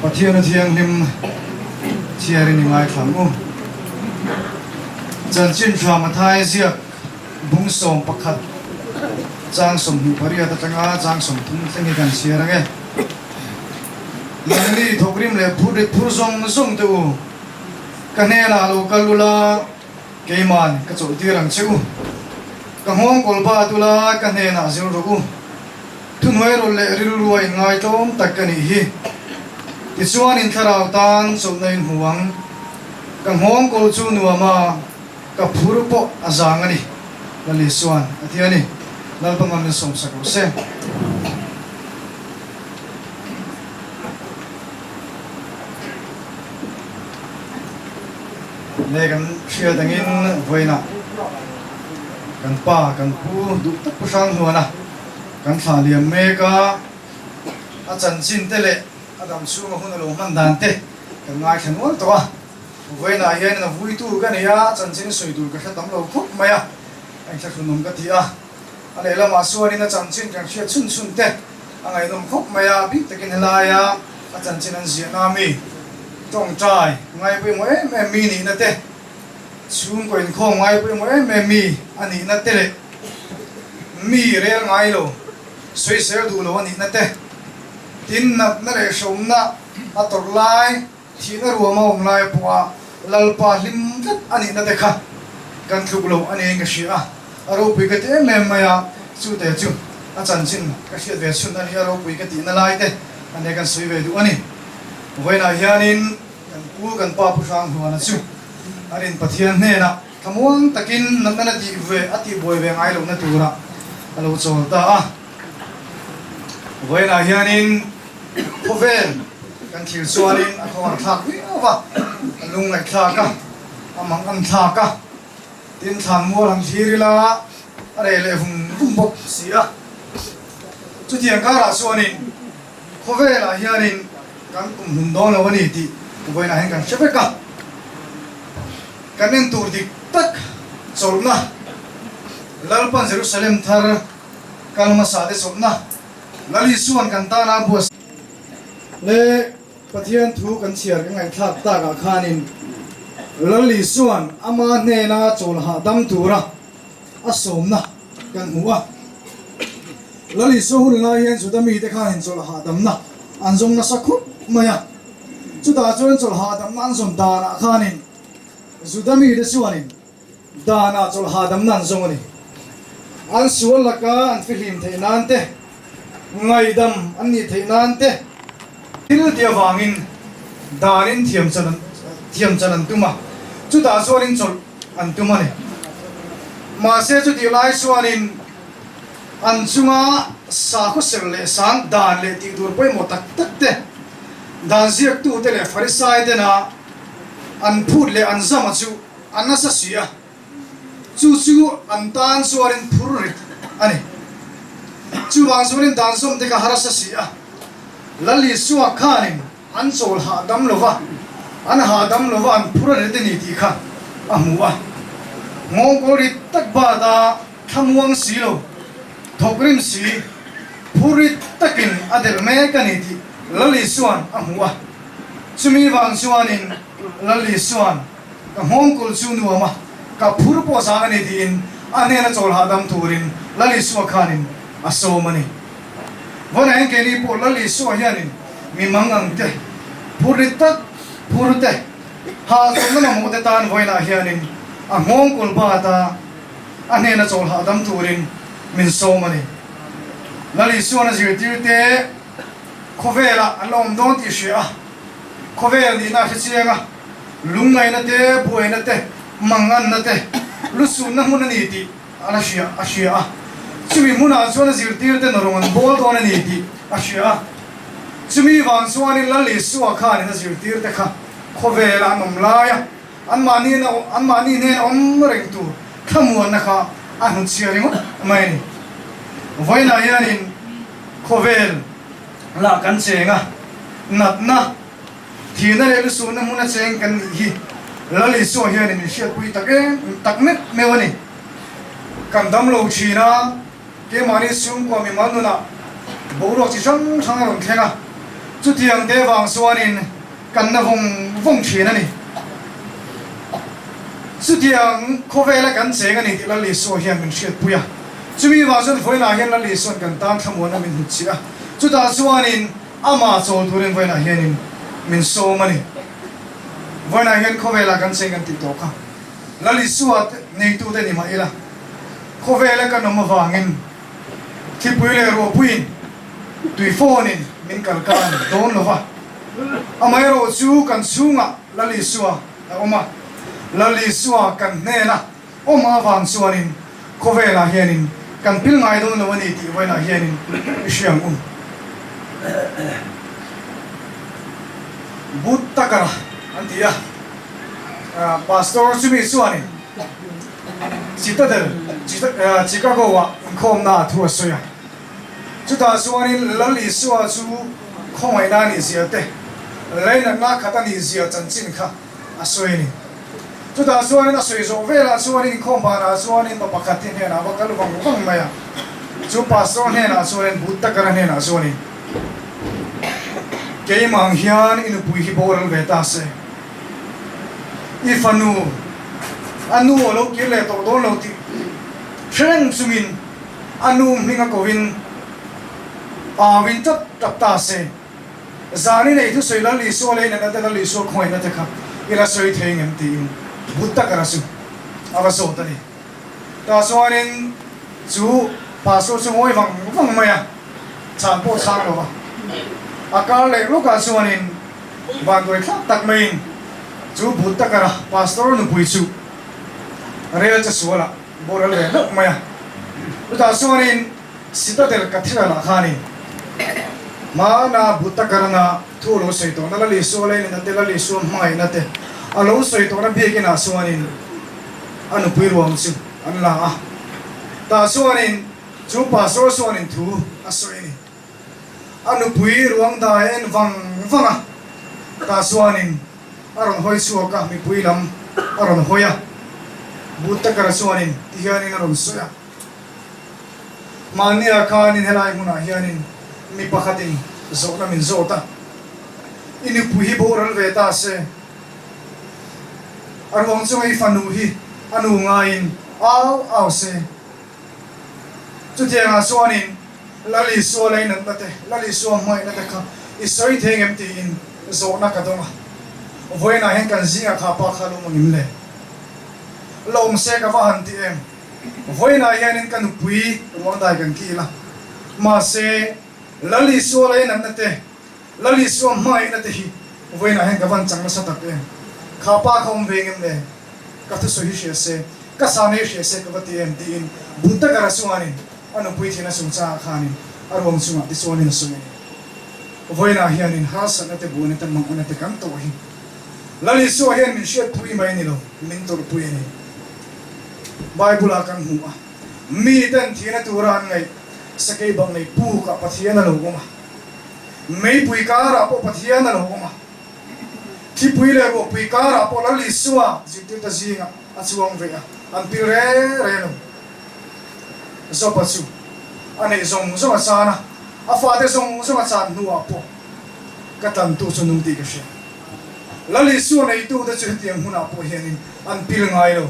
Pathian a thianghlim chhiarin i ngaithla ang u. Chanchin tha Mathai ziak bung 11 chang 28 atanga chang 30 thleng hi kan chhiar ang e. Nangni thawkrim leh phurrit phur zawng zawng te u, ka hnenah lo kal ula, Keiman ka chawlhtir ang che u. Ka nghawng kawl bat ula, ka hnenah zir rawh u. Thuhnuai rawlh leh rilru a inngai tlawm tak ka nih hi. Tichuan in thlarau tan chawlhna in hmu ang. Ka nghawng kawl chu nuam a, ka phur pawh a zang a ni, Lali chuan a ti a ni. Lalpa ngam in sawmsak rawh se. Nge kan hriat angin vawiinah kan pa kan pu duh tak pu Hranghnuana kan thlah liam mek a, a chanchin te leh a dam chhunga hun a lo hman dan te kan ngaithla nual tawh a. Vawiinah hianin a vui tur ka nei a, a chanchin sawi tur ka hre tam lo khawp mai a, a inthlahrunawm ka ti a. A lehlamah chuanin a chanchin kan hriat chhun chhun te a ngaihnawm khawp mai a, bik takin helaia a chanchin an ziahna mi tawngtai ngai pawimawh em em mi nihna te, chhungkaw inkhawm ngai pawimawh em em mi a nihna te leh mi rel ngai lo, sawisel duh lo a nihna te, tin natna leh hrehawmna a tawrh lai, Thihna ruam a awm lai pawha Lalpa hlim tlat a nihna te kha kan tluk lo a niin ka hria a, a ropui ka ti em em mai a, chute chu a chanchin ka hriat ve chhun a ni, a ropui ka tihna lai te a nia kan sawi ve duh a ni. Vawiinah hianin kan pu kan pa Pu Hranghluana chu a rin Pathian hnenah thlamuang takin natna na tih ve a tihbuai ve ngai lohna turah a lo chawl ta a. Vawiinah hianin khawvel kan thlir chuanin a khawhar thlak viau va, a lungngaihthlak a, a mang thlak a, tin thlan mual han thlir ila a reh leh vung vung bawk si a. Chutiang karah chuanin khawvelah hianin kan kum hlum dawn lo a ni tih vawiinah hian kan hre vek a. Kan en tur dik tak chawlhna Lalpan Jerusalem thar kal hmasa te chawlhna Lal Isua'n kan tana a buatsaih leh Pathian thu kan chhiar ka ngaihthlak takah khanin Lal Isua'n ama hnena chawl hahdam tura a sawmna kan hmu a. Lal Isua hun lai hian Juda mite khanin chawl hahdamna an zawng nasa khawp mai a. Chutah chuan chawl hahdamna an zawn danah khanin Juda mite chuanin Danah chawlh hahdamna an zawng a ni. An sual laka an fihlim theih nan te, ngaihdam an nih theih nan te thil ti avangin danin thiam chan an thiam chan an tum a, chutah chuanin chawlh an tum a ni. Mahse chutih lai chuanin an chunga sakhaw ser leh sang dan leh tih tur pawimawh tak tak te, dan ziaktute leh Farisai tena an phut leh an zama chu A nasa si a, chu chu an tan chuanin phur rit a ni. Chuvang chuanin dan zawm te kha harsa si a, Lal Isua khanin an chawl hahdam lo va, an hahdam lo va an phur a rit a ni tih kha a hmu a. Nghawngkawl rit tak bat a thlamuang si lo, thawk rim si, phur rit takin a delh mek a ni tih Lal Isua'n a hmu a. Chumi vang chuanin Lal Isua'n Ka nghawngkawl chu nuam a, ka phur pawh zang a ni tiin a hnena chawl hahdam turin Lal Isua khanin a sawm a ni. Vawiinah hian keini pawh Lal Isua hianin mi mang ang te, phur rit tak phur te, hahchawlhna mamawh te tan vawiinah hianin a nghawngkawl bat a, a hnena chawl hahdam turin min sawm a ni. Lal Isua'n a zirtirte khawvelah an la awm dawn tih hria a, khawvel nihna a hre chiang a, Lungngaihna te, buaina te, manganna te, lusunna hmun a ni tih a la hria a hria a. Chumi hmunah chuan a zirtirte nawrung an bawl dawn a ni tih a hria a. Chumi vang chuanin Lal Isua khanin a zirtirte kha khawvela an awm laia anmahni anmahni hnena awm reng tur thlamuanna kha a hnutchhiah ringawt mai a ni. Vawiinah hianin khawvel lah kan cheng a, natna, Thihna leh lusuhna hmuna cheng kan nih hi Lal Isua hianin min hriatpui tak em tak meuh meuh a ni. Kan dam lo thin a, keimahni chhungkua mimal nunah boruak chi hrang hrang a rawn thleng a. Chutiang te vang chuanin kan na vawng vawng thin a ni. Chutiang khawvela kan cheng a ni tih Lal Isua hian min hriatpui a. Chumi vang chuan vawiinah hian Lal Isua'n kan tan thlamuanna min hnutchhih a. Chutah chuanin amah chawl turin vawiinah hianin min sawm a ni. Vawiinah hian khawvelah kan cheng kan tih tawh kha Lal Isua neitute ni mah ila, khawvela kan awm avangin thipui leh ruahpuiin tui phone-in min kalkan dawn lo va. Amaherawh chu kan chhungah Lal Isua a awm a, Lal Isua kan hnena awm avang chuanin khawvelah hianin kan pil ngai dawn lo a ni tih vawiinah hianin i hria ang u. But takara an ti a, Pastor chumi chuanin Citadel, Chicago-ah inkhawmna thu a sawi a. Chutah chuanin Lal Isua chu khawngaihna a nih zia te, leinatna khat a nih zia chanchin kha a sawi a ni. Chutah chuanin a sawi zawh velah chuanin inkhawm banah chuanin pa pakhat hi hnenah a va kal vang vang mai a. Chu pastor hnenah chuanin But Takara hnenah chuanin, Keimah ang hian i nupui hi boral ve ta se, i fanu a nu a lo kir leh tawh dawn lo tih hre reng chungin a nu hming a kovin auin tap tap ta se. Zani nei thusawi Lal Isua lei natna te Lal Isua khawngaihna te kha i la sawi thei ngem tiin but tak a ra chu a va zawt a ni. Tah chuanin chu pastor chu ngawi vang vang mai a, chhan pawh chhang lo va. A kar leh lawkah chuanin vanduai thlak tak maiin chu but tak a ra pastor nupui chu rel chesualah boral ve hlauh mai a. Chutah chuanin Citadel Cathedral ah khanin hmana Buddha karana thu a lo sawi tawhna Lal Isua leinena te, Lal Isua hmangaihna te a lo sawi tawhna biakin ah chuanin a nupui ruang chu an la a. Tah chuanin chu pastor chuanin thu a sawi a ni. A nupui ruang dai a en vang vang a, tah chuanin a rawn hawi chhuak a, mipui lam a rawn hawi a. Buddha kara chuanin tihianin a rawn sawi a. Mahnia khanin helai hmunah hianin mi pakhatin zawhna min zawt a, I nupui hi boral ve ta se, a ruang chunga i fanu hi a nu ngaiin au au se. Chutiangah chuanin Lal Isua leinatna te, Lal Isua hmangaihna te kha i sawi thei ngem tiin zawhna ka dawng a. Vawiinah hian kan zingah kha pa kha lawm angin le? Lawm se ka va han ti em? Vawiinah hianin ka nupui ruang dai kan kil a, mahse Lal Isua leinatna te, Lal Isua hmangaihna te hi vawiinah hian ka van chang nasa tak em? Kha pa kha awm ve ngem le? Ka thusawi hi hria se, ka sa nei hria se ka va ti em? tiin Buddha-kara chuanin a nupui thihna chungchangah khanin a ruang chungah tichuanin a sawi a ni. Vawiinah hianin harsatna te, buaina te, manganna te kan tawh hi Lal Isua hian min hriatpui mai a ni lo, min tawrhpui a ni. Bible-ah kan hmu a, miten thihna tura an ngaih sakei bang nei pukah Pathian a lo awm a, meipui karah pawh Pathian a lo awm a, thipui leh ruahpui karah pawh Lal Isua zirtirte zingah a chuang ve a, an pil re re lo. Job-a chu a neih zawng zawng a chan a, a fate zawng zawng a chan hnuah pawh ka tlantu chu nung tih ka hria. Lal Isua neitute chu hetiang hunah pawh hianin an pil ngai lo.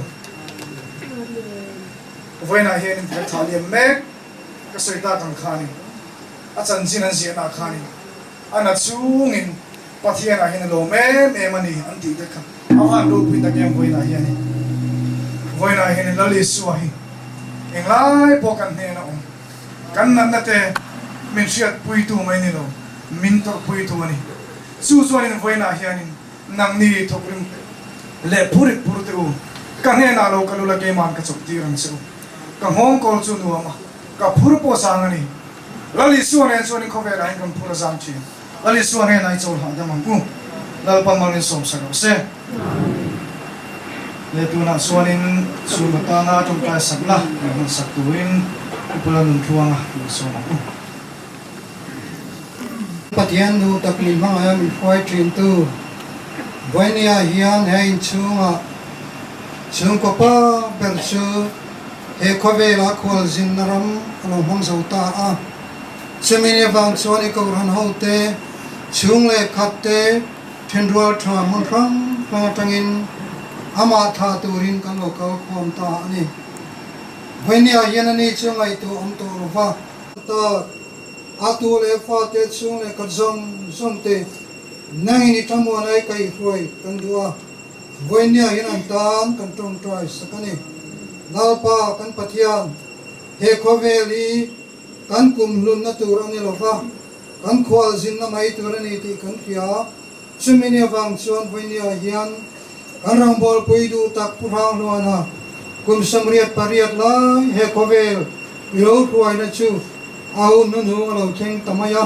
Vawiinah hianin kan thlah liam mek ka sawi tak ang khanin a chanchin an ziahna khanin a na chungin Pathianah hian a lawm em em a ni an tih te kha a van ropui tak em vawiinah hianin. Vawiinah hianin Lal Isua hi englai pawh kan hnena awm kan natna te min hriatpuitu mai ni lo min tawrhpuitu a ni. Chu chuanin vawiinah hianin Nangni thawkrim leh phurit phur teh u, ka hnenah lo kal ula keima'n ka chawp tir ang che u. Ka nghawng kawl chu nuam a, ka phur pawh zang a ni. Lal Isua nen chuanin khawvelah hian kan phur a zang thin. Lal Isua hnenah i chawl hahdam ang u. Lalpa malin sawmsak rawh se. Leh tunah chuanin chhung atana tawngtai sakna min hmansak turin Pu Pula Nuntluanga min sawm ang u. Pathian nu tak min hmangaih a min hruai thin tu Vawinia hian he inchhungah chhungkaw pa ber chu he khawvela khualzinna ram a lo hmang zo ta a. Chumi ni avang chuan i kohhran hote Chhung leh khat te thenrual tha hmun hrang hrang atangin amah thah turin kan lo kal khawm ta a ni. Vawinia hian ani chu ngaihtuah awm tawh lo va. Ta a tu leh fate chhung leh khat zawng zawng te nangin i thamuan ai kaihhruai kan duh a, Vawinia hian an tan kan tawngtai sak a ni. Lalpa kan Pathian, he khawvel hi kan kum hlunna tur a ni lo va, kan khual zinna mai tur a ni tih kan hria. Chumi ni avang chuan Vawinia hian kan rawngbawlpui duh tak Pu Hrangluana kum 88 lai he khawvel i lo hruaina chu a hun hnuhnung a lo thleng ta mai a.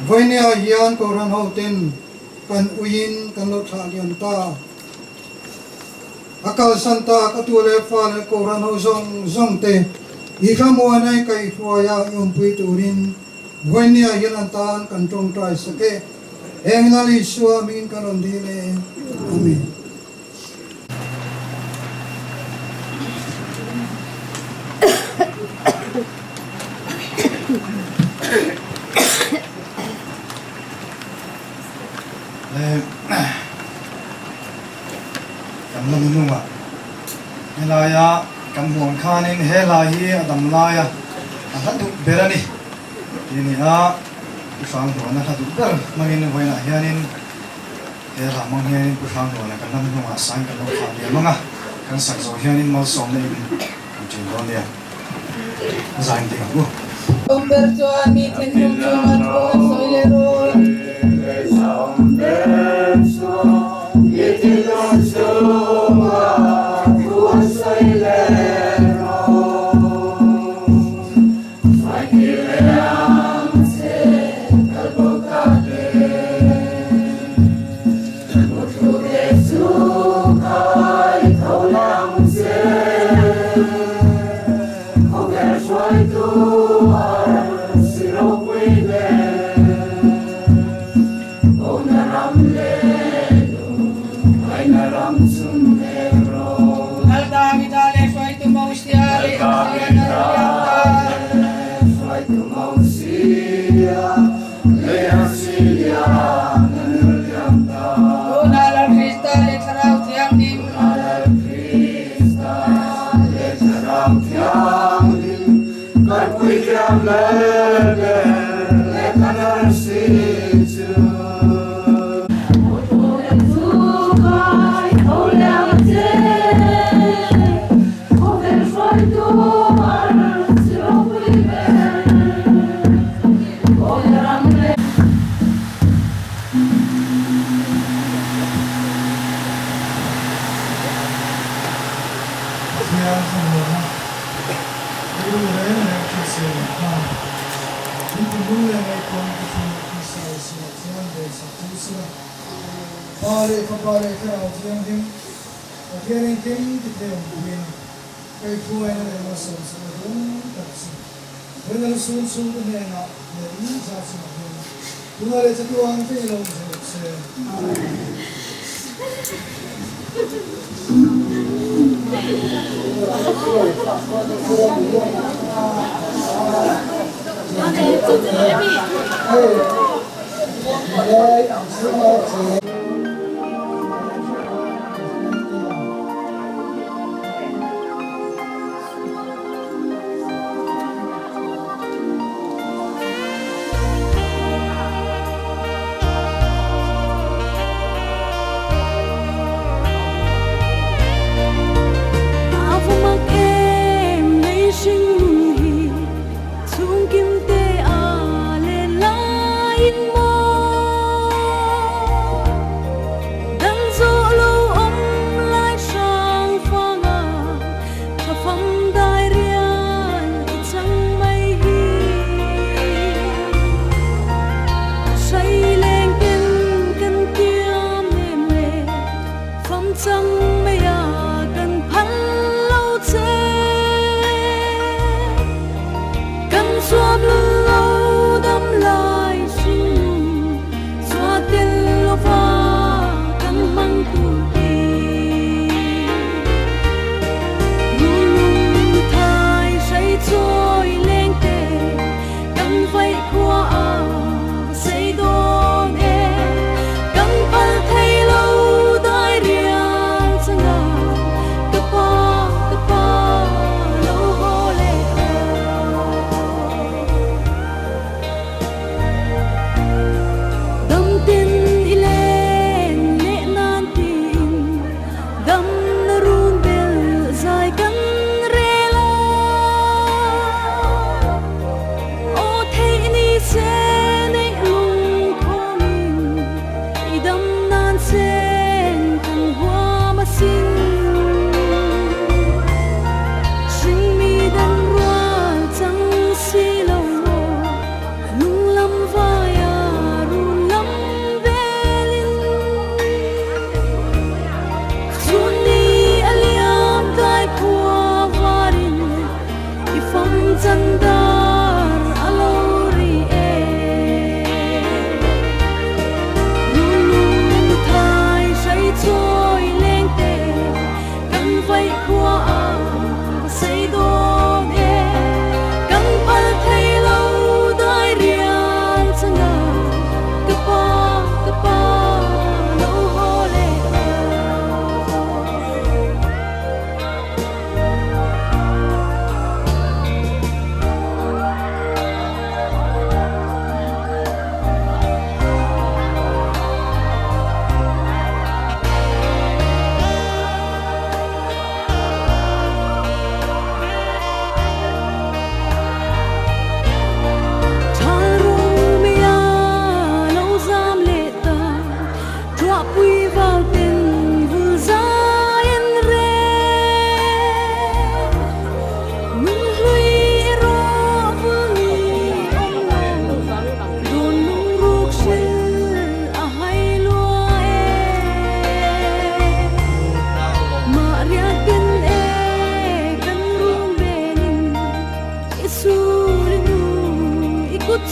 Vawinia hian Kohhran hoten kan uiin kan lo thlah lian ta. A kalsan tak a tu leh fa leh Kohhran ho zawng zawng te i thlamuan ai kaihhruaia i awmpui turin Vawinia hian an tan kan tawngtai sak e. Heng Lal Isua hmingin kan rawn dil e. Amen. Kan la nunung a, helaia kan hmuh ang khanin he hla hi a dam laia a hla duh ber a ni tih a ni a, Pu Hrangluana hla duh ber hmangin vawiinah hianin he hla hmang hianin Pu Hrangluana kan la nunungah sain kan lo thlah liam ang a, kan sak zawh hianin malsawmna in kan ṭin dawn nia, zain ding ang u. Awm ber chuan mi thinlung chunga thu an sawi leh rawn. Pathian thlamuanna rilru reng reng thil siam ang khan in thinlung leh ngaihtuahna te chu Krista Isuah chuan vensak chu sila. Pa leh Fapa leh Thlarau Thianghlim, Pathian engkim ti thei awm puiin kaihhruaina leh malsawmsakna dawng tak chu Vawiina lusun chhungte hnenah leh in zat chungah hian tuna leh chatuan te i lo awm zel bawk se.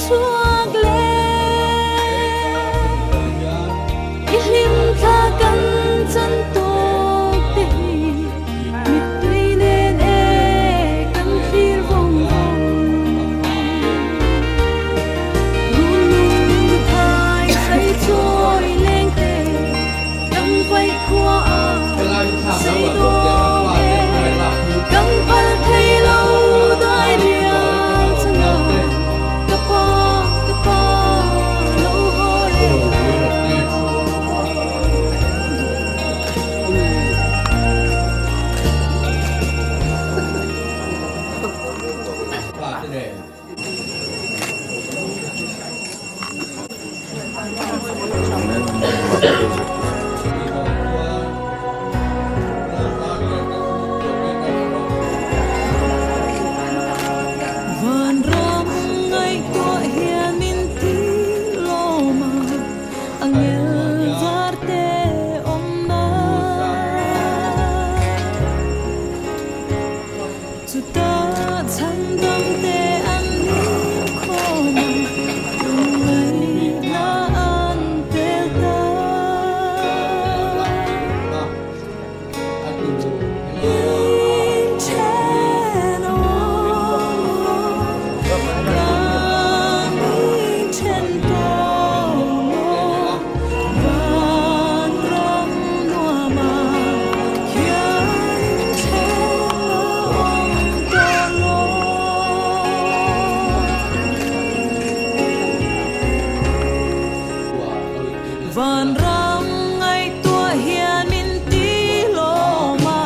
chhuak le I hlim thla kan chan tawk te hi mittui nen e kan thlir vawng vawng Runlung thai sei chawi leng te kan vaih khua a sei dawn e Kan phal thei lo dai rial chana ka pa ka pa lo haw reng Vanram ngaihtuah hian min ti lawm a, angel var te awmna. Chuta chhandam te an lim khawm a, lungngaihna an pel ta. Inthen awm kan inthen tawh maw Vanram nuama hian inthen awm tawh lo. Vanram ngaihtuah hian min ti lawm a,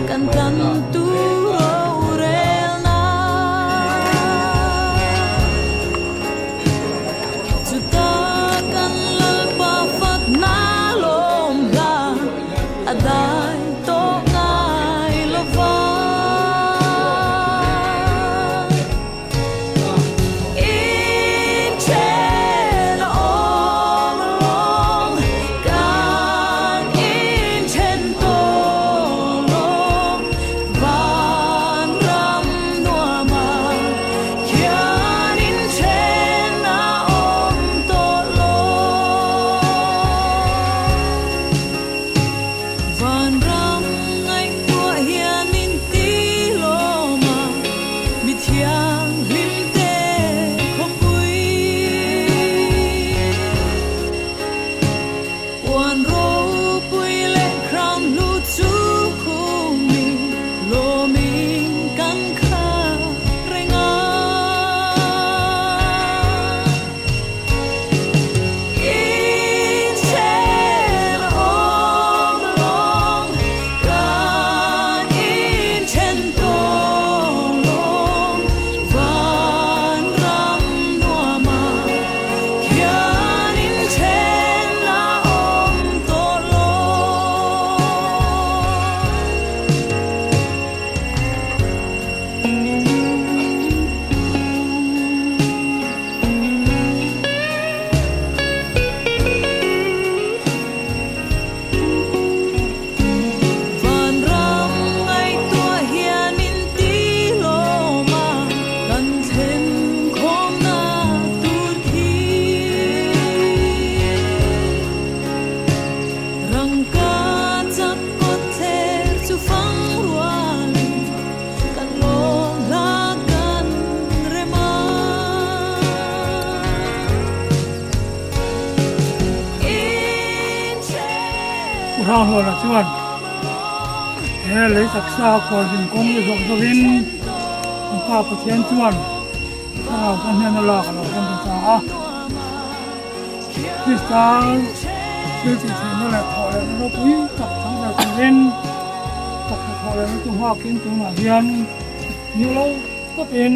kan tlan tur rorelna. Chuta kan Lalpa fakna lawm hla a dai tawh ngai lo va. Inthen awm lawng kan inthen tawh lawng Vanram nuama khian inthen a awm tawh lawng. Vanram ngaihtuah hian min ti lawm a, mi thianghlim te khawpui. Puan ropui leh crown hlu chu khumi lawmin kan khat reng a. Inthen awm lawng kan inthen tawh lawng Vanram nuama khian inthen a awm tawh lawng. Vanram ngaihtuah hian min ti lawm a, kan thlen khawmna tur khi. Rangka chak kawt thler chu fang rualin kan lawm hla kan rem a. U Hranghlawna chuan he lei taksa khualzin kawng hi zawk zawkin an Pa Pathian chuan thlarau ka hnena lak a lo rem ta a. Krista thil tih theihna leh thawh lehna ropui tak chang ber turin taksa thawh lehna chu nghakin tunah hian ni lo tawpin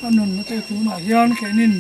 a nunna te tunah hian keinin.